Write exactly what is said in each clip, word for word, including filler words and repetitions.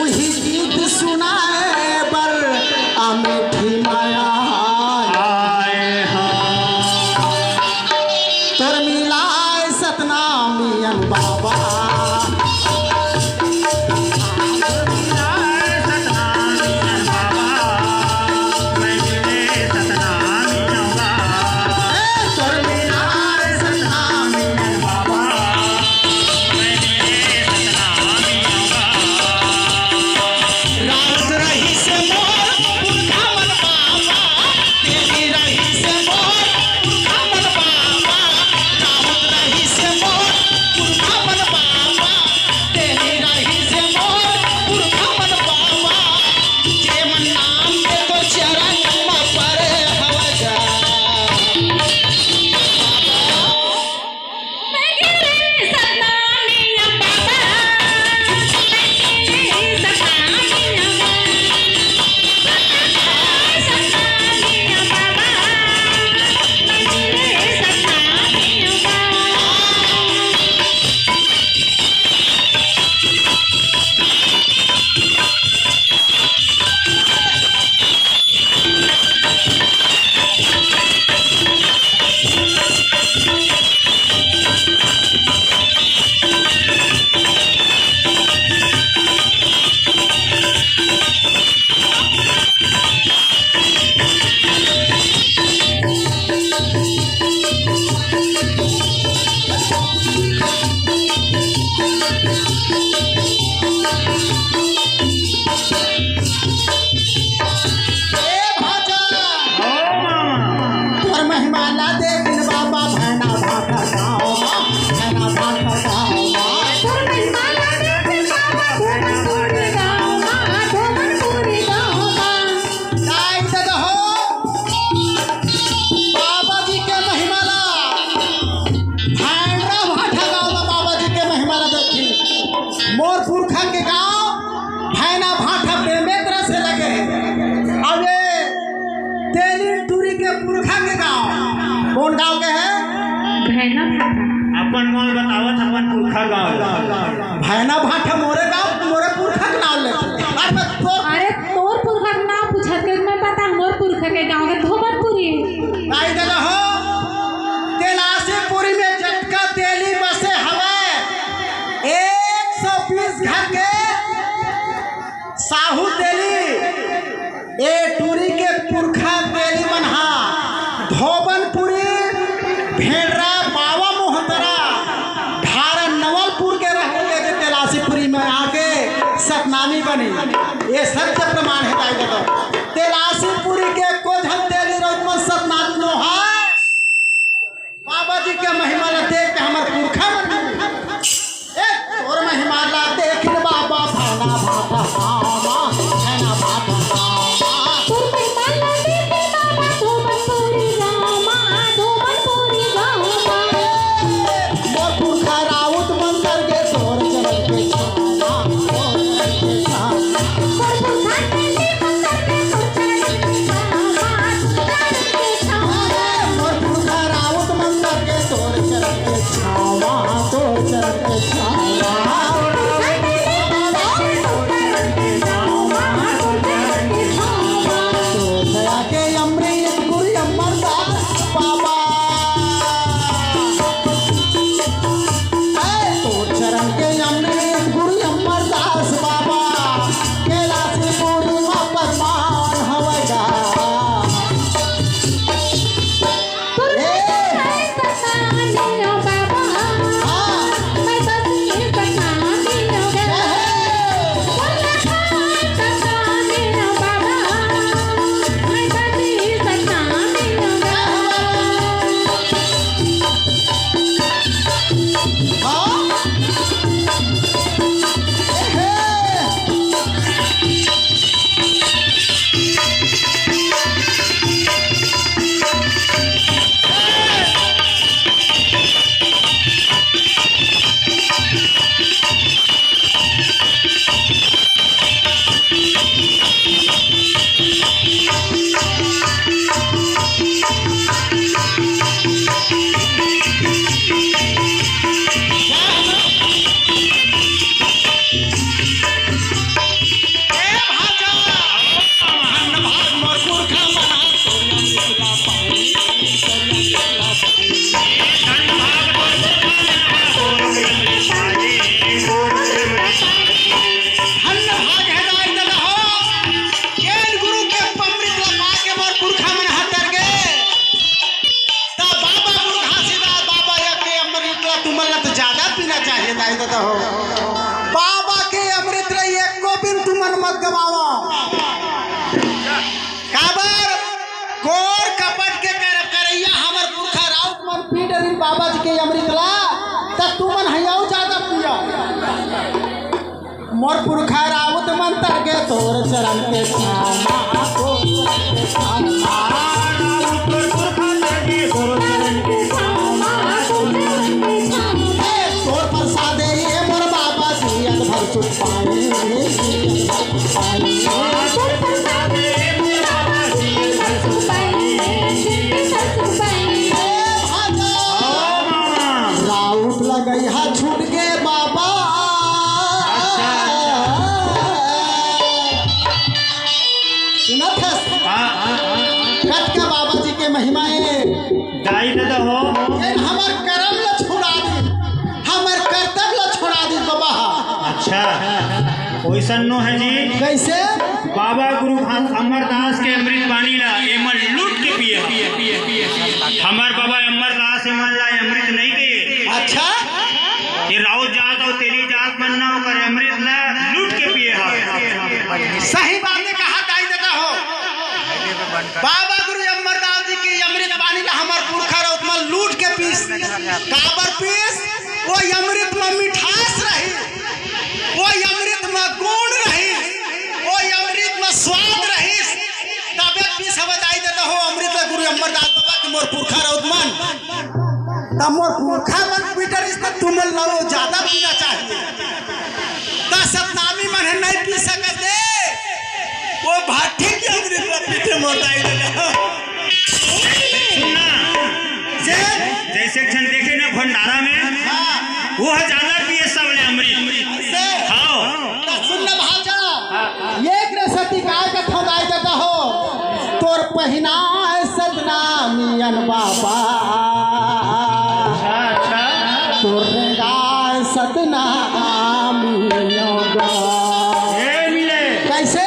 उही गीत सुनाए बर अमेठी माया आए। हाँ, तोर मिलाए सतनामी अंग बाबा। ए भाजा, तोर महिमा ला देखिन बाबा, भैना भाटा गाँव मा, भैना भाटा गाँव मा। तोर महिमा ला देखिन बाबा, धोबनपुरी गाँव मा, धोबनपुरी गाँव मा। दाई ददा हो, बाबा जी के महिमा ला, भैना भाटा गाँव मा बाबा जी के महिमा ला देखिन। मोर पुरखा के गाँव भैना भाटा बेमेतरा से लगे हे। अब ये तेली टूरी के पुरखा के गाँव कोन गाँव के हे? भैना भाटा। अपन मोल बतावत, अपन पुरखा गाँव। भैना भाटा मोरे गाँव, मोरे पुरखा के नाम लेथे। अरे मैं तोर अरे तोर पुरखा के नाम पूछत के मैं बता, मोर पुरखा के गाँव के धोबनपुरी। आई ददा हो, तेलासीपुरी में जतका तेली बसे हवय, एक सौ बीस घर के साहू तेली, ए टूरी के पुरखा तेली मन हा धोबनपुरी, भेंडरा, बावा मोहतरा, धारा नवलपुर के रहे ले जे तेलासीपुरी में आके सतनामी बनी। ये सत्य प्रमाण हे दाई ददा। तेलासीपुरी के को झन तेली रउत मन सतनामी नो है। बाबा जी के महिमा ला देख के हमर पुरखा मन ए, तोर महिमा ला देखिन बाबा, भैना भाटा गाँव मा, भैना भाटा गाँव मा। तोर महिमा ला देखिन बाबा, धोबनपुरी गाँव मा, धोबनपुरी गाँव मा। मोर पुरखा राउत मन सरगे तोर चरण के छाँव मा, तोर चरण के छाँव मा। तोर पुरखा राउत मन सरगे तोर चरण के छाँव मा, तोर चरण के छाँव मा। गवावव। काबर? कोर कपट के कर-, करइया हमर पुरखा राउत मन पी डरिन बाबा जी के अमृत ला, त तुमन हइयव जादा पिया। मोर पुरखा राउत मन तरगे तोर चरण के छामा, तोर चरण के छामा। राउत मोर पुरखा तरगे तोर चरण के छामा, तोर चरण के छामा। ए, तोर प्रसादे ए मोर बाबा जी, अद भर सुख पाई, अद भर सुख पाई। तोर प्रसादे ए मोर बाबा जी, अद भर सुख पाई, अद भर सुख पाई। ए, भाजा। हाँ, मामा। राउत लगइहा छूट गे बाबा। अच्छा, अच्छा। सुनत हस? हाँ, हाँ, हाँ, हाँ। कतका बाबा जी के महिमा हे। दाई ददा हो। ए हमर करम ल छुड़ा दे, हमर करतब ल छुड़ा दे बाबा। अच्छा, ओइसन नो हे जी। कइसे? बाबा गुरु अमरदास के अमृत पानी ला एमन लूट के पिए। हमर बाबा अमरदास एमन ला अमृत नइ दिए। अच्छा। ये राउत जात अउ तेली जात मन ना ओकर अमृत ला लूट के पिए हवे। सही बात हे, कहा दाई ददा हो। बाबा गुरु अमरदास जी के अमृत पानी ला हमर पुरखा राउत मन लूट के पीस। काबर पीस? वो अमृत म मिठास रही, वो अमृत म गुण रही, वो अमृत म स्वाद रही। तबे पीस हवय दाई ददा हो अमृत ला गुरु अमरदास बाबा के मोर पुरखा राउत मन। त मोर पुरखा मन पी डरिस त तुमन ला वो जादा पीना चाहिए। त सतनामी मन हे नइ पी सकत हे, वो भाठी के अमृत ला पीथे मोर दाई ददा। सुनना, जे जइसे एक झन देखे ना भंडारा में, हाँ। वो ह जादा पिए सबले अमृत। से? हाँ। त सुन ना भाजा, एक रे सती काय कथंव दाई ददा हो, तोर पहिनाय सतनामियन बाबा। अच्छा, अच्छा। तोर रेंगाय सतनामियन बा। ए मिले। कइसे?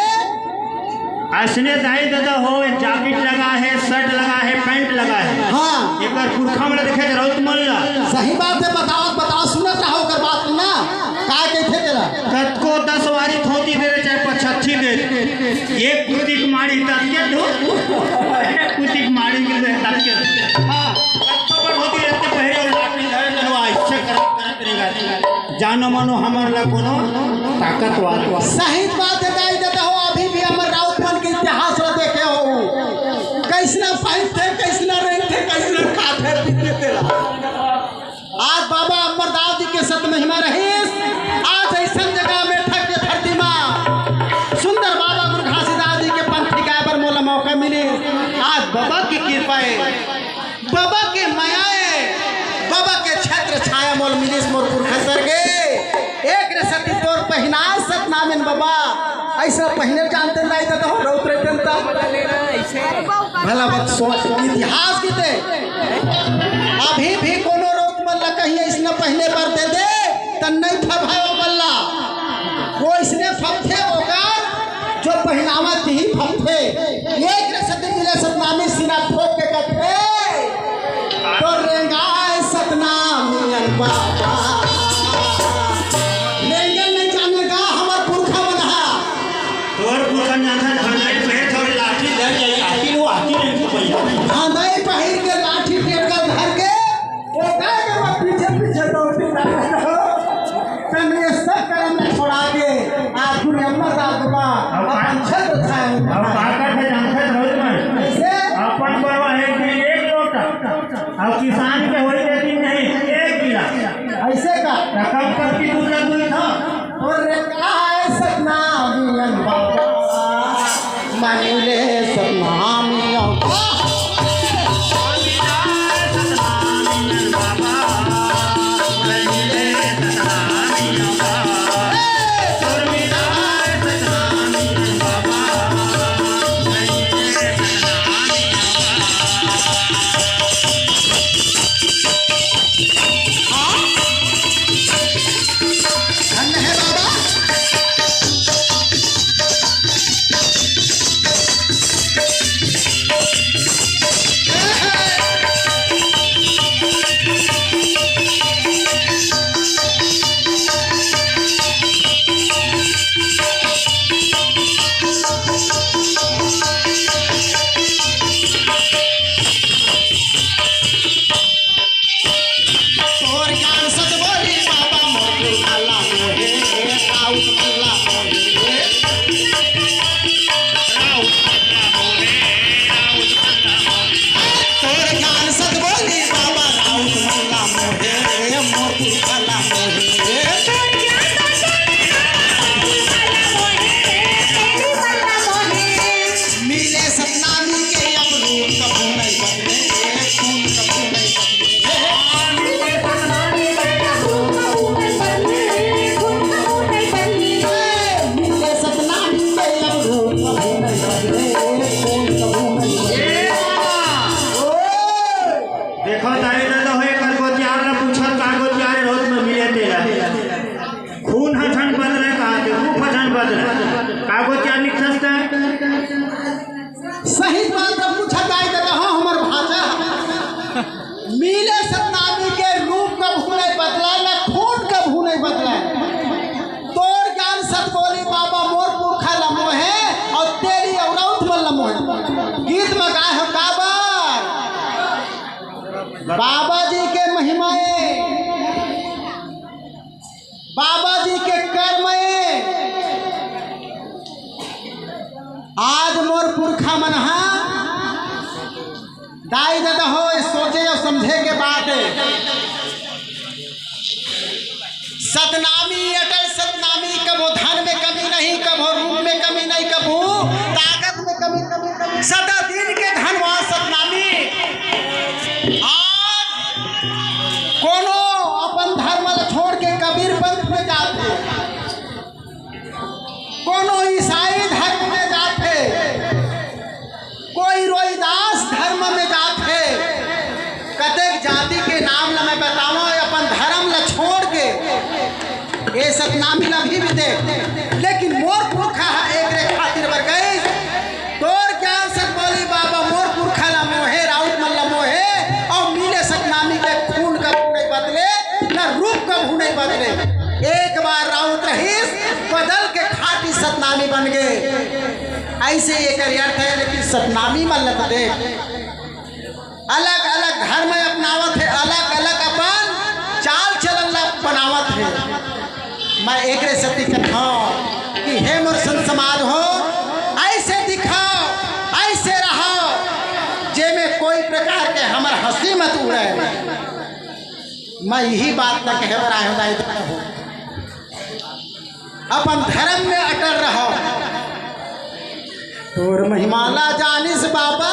अइसने दाई ददा हो, एक जैकेट लगा हे, शर्ट लगा हे, पैंट लगा हे। हाँ। एकर पुरखा मन ला देखे राउत मन ला। सही बात हे, बतावत, बतावत, सुनत रहा ओकर बात ना। का कहिथे तेला? कतको दस वारी धोती दे दे, चाहे पछाछी दे दे। एक कुतिक माड़ी ततके धो, एक कुतिक माड़ी के दे ततके धो। हाँ, कतको बड़ धोती रहते पहिरे अउ लाठी धरे, चलो अइसे करत, करत रेंगा। जानो मानो हमर ला कोनो ताकत वाला। सही बात हे दाई ददा हो, अभी भी हमर राउत मन के इतिहास ला देखे हो, कइसना पहिरथे, कइसना रेंगथे, कइसना खाथे पीथे तेला। आज बाबा अमरदास जी के सत महिमा रहिस, आज अइसन जगह में ठक के धरती मा सुंदर बाबा गुरु घासीदास जी के पंथी गाय बर मोला मौका मिलिस। आज बाबा के कृपा हे। बाबा के मया ए, बाबा के छत्र छाया मोल मिलिस मोर पुरखा सरगे। एक रे सती तोर पहिनाय सतनामिन बाबा, अइसना पहिने जानते नहीं त हो रउत रहितेन त। भला बात सोच, इतिहास के ते। अभी भी कोनो रउत मन ला कहीं अइसना पहिने बर दे दे, त नहीं फभाय बल्ला। वो अइसने फबथे ओकर जो पहिनावा तिही फबथे। एक रे सती मिले सतनामी सीना ठोक के कथे, तोर रेंगाय सतनामियन बाबा। रेंगे नहीं जाने गा हमर पुरखा मन हा। तोर पुरखा मन हा, भंडारी पे थोड़ी लाठी लग जाई, आखिर वो आती नहीं तो भैया। हाँ, नहीं पहिर के लाठी टेकल धर के, वो काय के वो पीछे पीछे दौड़ती जा रही हो। तन ये सब करम ला छोड़ा के आज गुरु अमरदास बाबा अपन छत्र छाया में अब का करथे जानथे रउत मन? कइसे? अपन परवा हे कि एक लोटा, अब किसान के होई दे दिन नहीं, एक गिलास। अइसे का? त कब तक की दूध ना दूध था? अउ रेंगाय सतनामियन बाबा, मानिले सतनामियन। राउत मल्ला मोहे, राउत मल्ला मोहे, राउत मल्ला मोहे। तोर ज्ञान सत बोली बाबा, राउत मल्ला मोहे, मोती मल्ला मोहे। मिले सतनामी के अब रूप कभू नहीं बदले, खून कभू नहीं बदले। देखो ताई दादा हो, एकर गोतियार ला पूछत का गोतियार रोज में मिले तेला। खून ह झन बदले का, रूप ह झन बदले। का गोतियार लिखत हे? सही बात अब पूछत हे दादा हो, हमर भांचा। मिले सतनामी के रूप कभू नहीं बदला, ना खून कभू नहीं बदला। तोर ज्ञान सत बोली बाबा मोर पुरखा ल मोहे, अउ तेरी अउ राउत मन ल मोहे। गीत में गाय हो काबर? बाबा जी के महिमा ए, बाबा जी के कर्म ए। आज मोर पुरखा मन हा दाई ददा हो, सोचे अउ समझे के बात हे। सतनामी, अटल सतनामी, कभू धन में कमी नहीं, कभू रूप में कमी नहीं, कभू ताकत में कमी, कमी, कमी, सदा दिन के धनवान सतनामी। आज कोनो अपन धर्म ला छोड़ के कबीर पंथ में जाथे, कोनो ईसाई धर्म में जाथे, कोई रोहिदास धर्म में जाथे। कतेक जाति के नाम ला मैं बतावं, अपन धर्म ला छोड़ के ये सतनामी ला भी, भी दे। लेकिन मोर पुरखा ह एकरे खातिर बर गइस। तोर ज्ञान सत बोली बाबा मोर पुरखा ला मोहे, राउत मन ला मोहे, अउ मिले सतनामी के खून कभू नहीं बदले, न रूप कभू नहीं बदले। एक बार राउत रहिस, बदल के खाटी सतनामी बन गे। ऐसे एकर अर्थ हे, लेकिन सतनामी मन ल त देख, अलग-अलग धर्म अपनावत हे, अलग-अलग अपन चाल चलन ल बनावत हे। मैं एकरे सेती कहत हंव कि हे मोर संत समाज हो, ऐसे दिखव, ऐसे रहव, जेमे कोई प्रकार के हमर हंसी मत उड़े। मैं इही बात ल कहे बर आय हंव दाई ददा हो। अपन धर्म में अटल रहव। तोर महिमा ला जानिस बाबा,